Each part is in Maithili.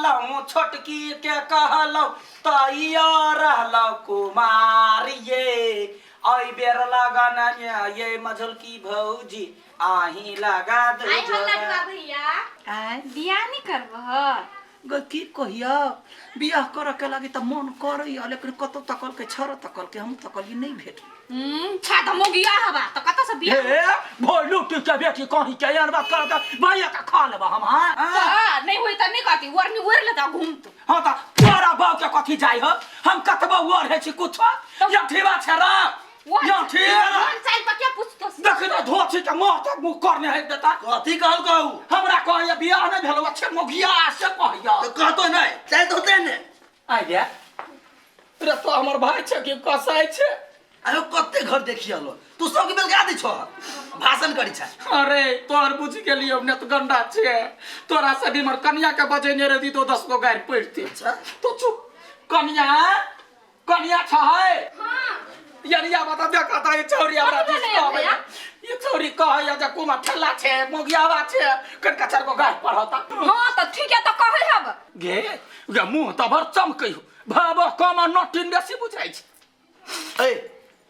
रहलहुँ छोटकी के कहलहुँ तैयो रहलहुँ कुमार ये एहि बेर लगन ये मझुलकी भौजी आही लगा दो आई हो लडुआ जोगार। भैया आँय बियाह नहीं करबह गो की कहिया बियाह करऽ के लागी तऽ मन करैया लेकिन कतौ तकल के छड़ तकल के हम तकली नहीं भेट छा त मोगिया हवा त कत से बियाह हे भोलू के बेटी कहीं के एहन बात करत भैया के खा लेबा हम हाँ त नहीं होई त नहीं कहती वरनी वर लेता घूमतो हाँ तऽ तोरा बाप के कथी जाइ हो हम कतबो वर है छी कुछो यठीवा छै रा यठी मन चाल पर क्या पूछतो देख न धोछी के मुंह तक मुंह करने है देता कथी कहल कहू हमरा कहैया बियाह नहीं भेल अच्छे मोगिया से कहैया तो कहतो नहीं चाहे तो होते ने आइ गे रे तो हमर भाई छै कि कसाई छै अरे कते घर देखी हलो तू सबके बेलगा दै छो भाषण करी छ अरे तोहर बुझ गेलियो ने तो गंडा छै तोरा से भी हमर कनिया के बजेने रही तो 10 गो गारि पड़ती अच्छा। तो चुप कनिया कनिया छै हां यनिया बता देखा ता ये छौरी हमरा कथी दिस भेलैया कहै भैया? ये छौरी कहैया जे कुमा ठेला छै मोगियावा छै कनका चार गो गारि पढ़ता हां त ठीक है त कहै हब गे गे मुंह त बड़ चमकै हो भाव कम आ नटिन बेसी बुझाइ छै ए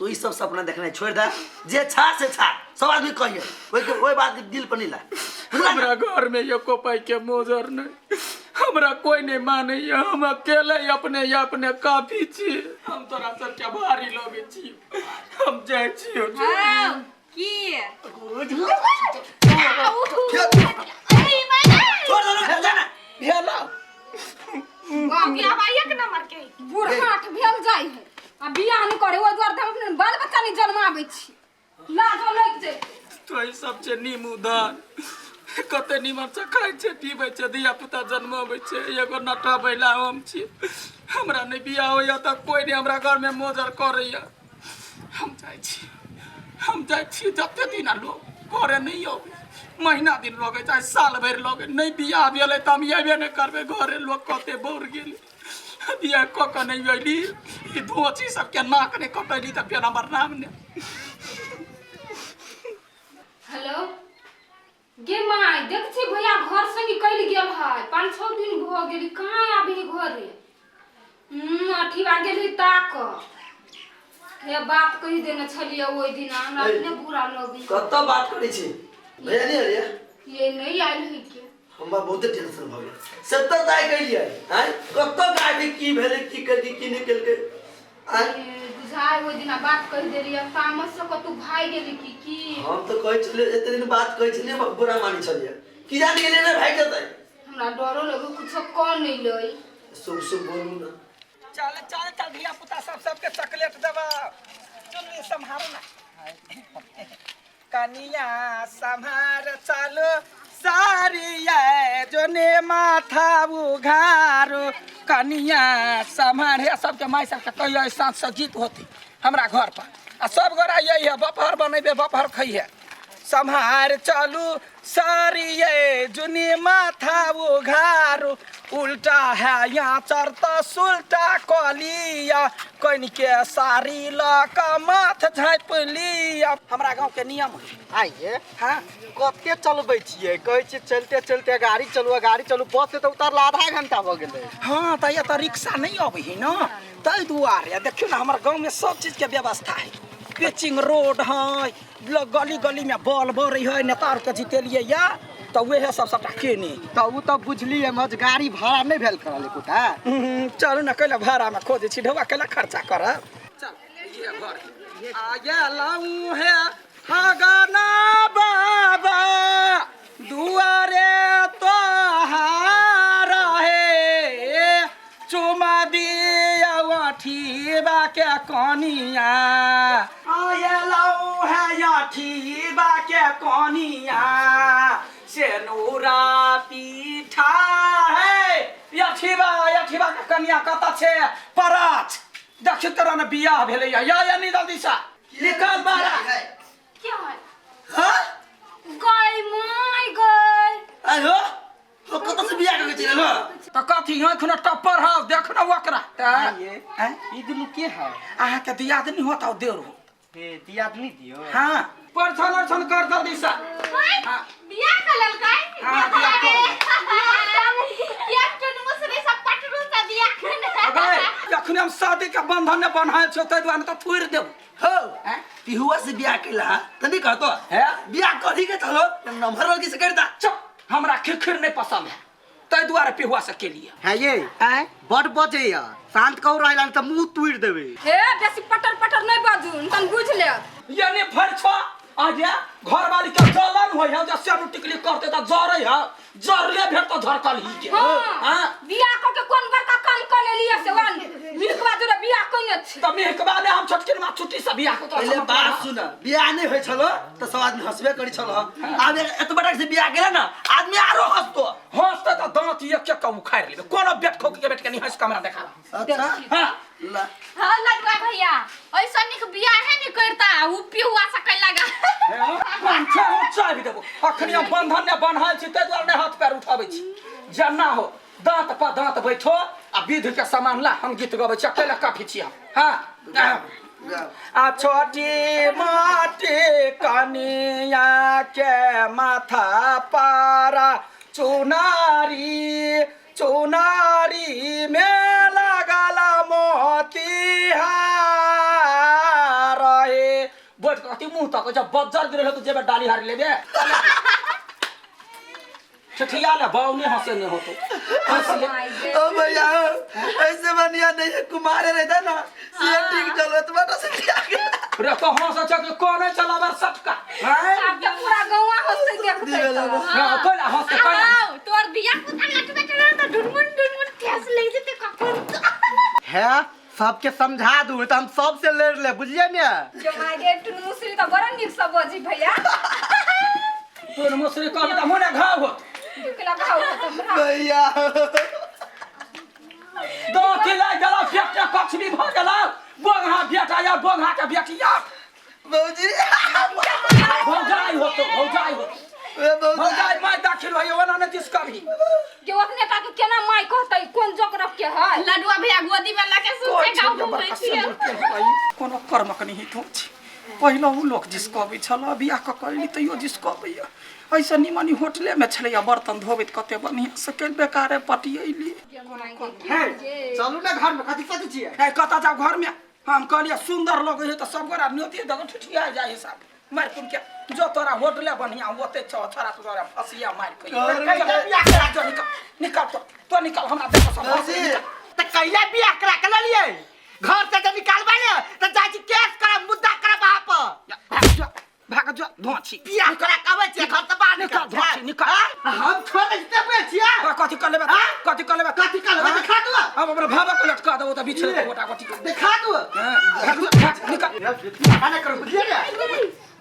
तू ई सब सपना देखना छोड़ दे जे छा से छा सब आदमी कहिए ओइ के ओइ बात के दिल पर नहीं ला बुझला ना? हमरा घर में एको पाई के मोजर नहीं हमरा कोई नहीं मानैया हम अकेले ही अपने ही अपने काफी छी हम तोरा सबके भारी लगै छी हम जाइ छी हां की छोड़ दे ना, जा ना भेला मोगिया बा एक नंबर के बूढ़ाठ भेल जाइ है आ बियाह नहि करे ओहि दुआरे तऽ हम अपने बाल बच्चा नहि जन्माबै छी लाजो लागि जाइ तो ई सब छै नीमू धान कते नीमन से खाइ छै पीबै छै धिया पुता जन्मबै छै एगो नटा बैला हम छी हमरा नहि बियाह होइया तऽ कोइ नहि हमरा घरमे मोजर करैया हम जाइ छी हम जाइ छी जते दिन लोग घरे नहि अबै महीना दिन लगै चाहे साल भरि लगै नहि बियाह भेलै तऽ हम अयबे नहि करबै घरे लोक कहतै बौर गेलै बियाह कऽ कऽ नहि अयली ई धोची सबके नाक नहि कटैली तऽ फेर हमर नाम नहि हेलो गे माय देख छी भैया घर से निकलि गेल है 5-6 दिन भऽ गेल कहाँ आबी घरे अथी बा गेल ताक हे बात कहि देने छलियै ओहि दिना हमरा ए। अपने बुरा लगी कतऽ बात करै छी भैया नहीं अलिया ये नहीं आयल है के हमरा बहुते टेंशन भऽ गेल सत्तर दाय कहियै आँय कतऽ गाड़ी की भेलै की केलकै की नहि केलकै आँय ए, बुझाय ओहि दिना बात कहि देलियै तामस से कतौ भागि गेली की की हम तऽ कहै छलियै एते दिन बात कहै छलियै बुरा मानै छलियै की जानि गेलियै ने भागि जेतै हमरा डरो लगो कुछो कह नहीं लई शुभ शुभ बोलू ना चल चल चल धिया पुता सब सबके चॉकलेट देबा चुन्नी सम्हारो ना कनिया सम्हार चलो सारिया जोने माथा उघारो कनिया सम्हार हे सबके माय सबके कहियो साँझ से गीत होती हमरा घर पर आ सब गोरा यही है बपहर बनेबे बपहर खइहे सम्हार चलू सारिये जुनी माथा उघारू उल्टा है यहाँ चरता सुलटा कलिया कनि के साड़ी लऽ कऽ माथ झाँपि लिया हमरा गाँव के नियम है आइए हाँ कते चलबै छियै कहै छियै चलते चलते गाड़ी चलू गाड़ी चलू बस से तऽ उतरला आधा घंटा भऽ गेलै हाँ तऽ एतऽ रिक्शा नहि अबै है ने ताहि दुआरे देखियौ ने हमर गाँवमे सब चीजके व्यवस्था है पिचिंग रोड है गली गली में बॉल बरै है नेता आरके जितेलियै या तऽ उएह सब सबटा केने तऽ ओ तऽ बुझलियै मज गाड़ी भाड़ा नहि भेल करल एकोटा चलू ने कैला भाड़ामे खोजै छी ढौआ कैला खर्चा करब चल ये घर आया लाऊं है हगना बाबा दुआरे तोहार हे चुमा दिया अठीबा के कनिया आयलौ है अठीबा के कनिया से नूरा पीठा है अठीबा अठीबा के कनिया कतऽ छै पराछ देखी तोरा ने बियाह भेलैया या या नहीं जल्दी सा निकाल बारा क्या है हाँ गई my गई आइ हो तो कतऽ से बियाह कऽ के चलि एलहो तऽ कथी एखन टप्पर हौ देख न ओकरा तऽ आइए आँय? ई दुनू के है अहाँके दियादनी होत आ देर हो हे दियादनी दियो हाँ परछन अरछन कर जल्दी से हाँ। बियाह कर ललकै हाँ, बियाह कर किया के मुसरा अखनी हम शादी के बंधन ने बन्हायल छौ ताहि दुआरे तऽ थोड़ि देब। हो पिहुआ से बियाह कैला त नहीं कहतो है? बियाह करी के चलो नंबर लगी से करता। चुप, हमरा खिखिर नहीं पसंद है ताहि दुआरे पिहुआ से केलिए। है ये आँय? बड बजैया शांत कहू रहला त मुंह तोड़ देबे। हे बेसी पटर पटर नहीं बाजू तन बुझ ले। यानी फरछा आज घर वाली के जलन होय है जे सेनु टिकली करते त जरै है जरले भेट त झरकल ही के। हाँ हां बियाह क के कोन बड़का काम क लेलिए से वन मिलकवा जोरे बियाह कइने छी। त मेहकबा ने हम छोटकिन मा छुट्टी से बियाह को पहले बात सुन बियाह नहीं होय छलो त सब आदमी हंसबे करी छलो। आब एत बड़ा से बियाह केला ना आदमी आरो हंसतो। हंसते त दांत एक एक के उखाड़ लेबे कोनो बेट खोक के बेट के नहीं हंस कमरा देखा। अच्छा हां ला हां लडुआ भैया ऐसा निक बियाह है नहीं करता उ पिहुआ से कैला लगा। पाँच छह चाय भी देबो अखनी हम बंधन ने बन्हायल छी ताहि दुआरे नहि हाथ पैर उठाबै छी। जेना हो दांत पर दांत बैठो आ विध के सामान ला हम गीत गबै छी अकेला काफी छी हम। हाँ आ छोटी माटी कनिया के माथा पारा चुनारी चुनारी में लगल मोतिहार हे। बैठ के कथी मुँह तक जब बज्जर गिरल तो जेबे डाली हारी लेबे ठठिया ले बाऊ नहीं हंसे नहीं होतो। हंस ले। ओ भैया ऐसे बनिया नहीं है कुमारे रहता ना से ठीक चलो तो बड़ा से बियाह केला। रे तो हंस अच्छा कि कोने चलाबर सटका हैं? आब त पूरा गौवा हंसते देखते दिवेला त। हाँ, कोइला हंसते कोइला। आओ तोर बियाह को थांग लटबे चलो त ढुनमुन ढुनमुन ठेस ले जेते कखन। है सबके समझा दू त हम सबसे लड़ ले बुझलिए ने। जो my गे टुनमुसरी त बड़ा नीक से बजी भैया। टुनमुसरी कहबी त मुने घाव होत। निकला घाव होत हमरा। भैया दांत लागि गेलौ पेटे कछली भ गेलौ बोंघा बेटा या बोंघा के बेटिया। भौजी भौजाई होतो भौजाई होतो। ए भौजी भौजाई my दाखिल होइए ओना नहि दिस कभी। के ओतने टा के केना my कहतै कोन जोगरफ के है। लडुआ भैया गोदी में लके सुते गाँव घूमै छियै। कोनो कर्मक नहीं तो छी पहिलहु लोक जिसकबै छल बियाह कऽ कऽ अयली तैयो जिसकबैया। ऐसे निमनी होटले में छलैया बर्तन धोबैत कते बढ़िया से के बेकारे पटियैली। है चलू ना घर में कथी कथी छियै। ए कतऽ जाउ घर में हम कहलियै सुंदर लगै है तऽ सब गोरा न्योती दऽ ठिठिया जाइ है सब मारि कुन के जो तोरा होटले बढ़िया ओते छौ छोरा तोरा फसिया मारि के। जो निकल निकल तो निकल हमरा देख सब। त कहिया बियाह करा के लेलियै घर से जब निकालबै ने त जाइ छी केस करब मुद्दा करब अहाँ पर। भाग जो भाग जो धोची बियाह करा के अबै छियै घर से बाहर निकल धोची निकल। हम छोड़ दै छियै छियै। कथी कर लेबै कथी कर लेबै कथी कर लेबै देखा दू। हम हमरा भावा के लटका देबो त बिछले त गोटा गोटी देखा दू। भाग जो भाग निकल। ना करू बुझलियै ने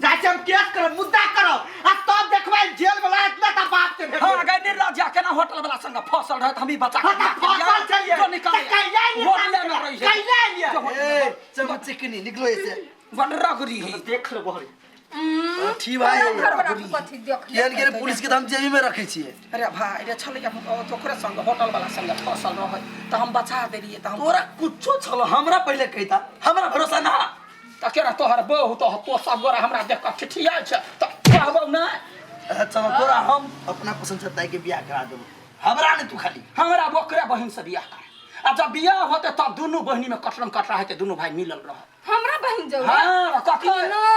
जाइ छी हम केस करब मुद्दा करब आ तब देखबै जेल वाला इतना ता बाप से भेटबै। हां गै निर्लज्ज केना होटल वाला संग फसल रहत हम ई बचा के हाँ, त फसल छलियै। जो निकल त कहिया एलियै? होटले में रहै छै। कहिया एलियै? ए चलो चिकनी निकलो ऐसे वन रगड़ी है देख ले बहरी। ठीक भाई घर बड़ा कथी देख ले। केहन केहन पुलिस के त हम जेबी में रखै छियै। अरे भाई रे छलैया ओकरे संग होटल वाला संग फसल रहै त हम बचा देलियै त हम तोरा कुछो छलो हमरा पहिले कहिता हमरा भरोसा ना। त केना तोहर बहु तो तो सब गोरा हमरा देख के ठिठिया छै त कहबौ ना। चलो तोरा हम अपना पसंद से ताई के बियाह करा देबो हमरा ने तू खाली हमरा ओकरे बहिन से बियाह कर आ जब बियाह होते तब दुनू बहिनी में कटरम कटरा हेतै दुनू भाई मिलल रह। हमरा बहिन जो हां कथी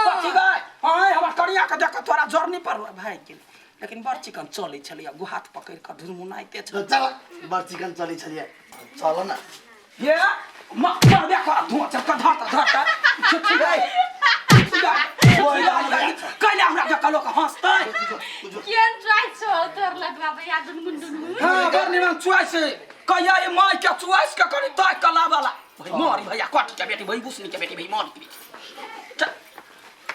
कथी गै हां हमर कनिया के देख के तोरा जरनी पड़ल भाई के लेकिन बड़ चिकन चलै छलैया गुहात पकड़ के ढुनमुनाइते छल। चल बड़ चिकन चलै छलियै चल ना। ये मर देख धुआं चल के धर धर ठिठिया कैला हमरा देख के लोक हंसतै। केहन चॉइस छौ तोर लडुआ भैया ढुनमुन ढुनमुन। हां बड़ निमन चॉइस कहिया ये my के चॉइस के करी ताक कला वाला भाई मारी भैया कट के बेटी भाई बुसनी के बेटी भाई मारी के बेटी।